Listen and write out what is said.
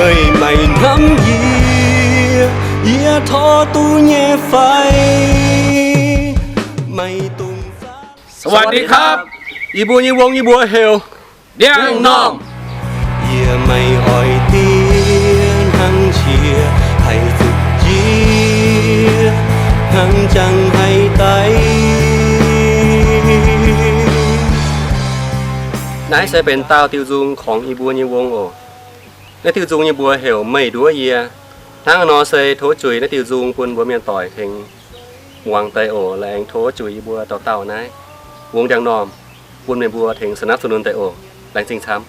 Meih maiv hnamv yie, yie tov duqv nyei fai? Meih dungx สวัสดีครับ Yie mbuo nyei wong yie mbuo heuc Ndiangx-Normh. Yie meih oix diev hnangv qiex, haih zuqc jiex hnangv jangx haih daic. Naaiv se benx daauh diuh nzung korngx yie mbuo nyei wong oc. Naaiv diuh nzung yie mbuo heuc Meih nduov yie. Hnangv nor se tov juix naaiv diuh nzung bun mbuo mienh doic tengx muangx deix oc. Laengz tov juix yie mbuo dauh dauh naaiv wong Ndiangx-Normh bun meih mbuo tengx สนับสนุน deix oc. Laengz zingh camv.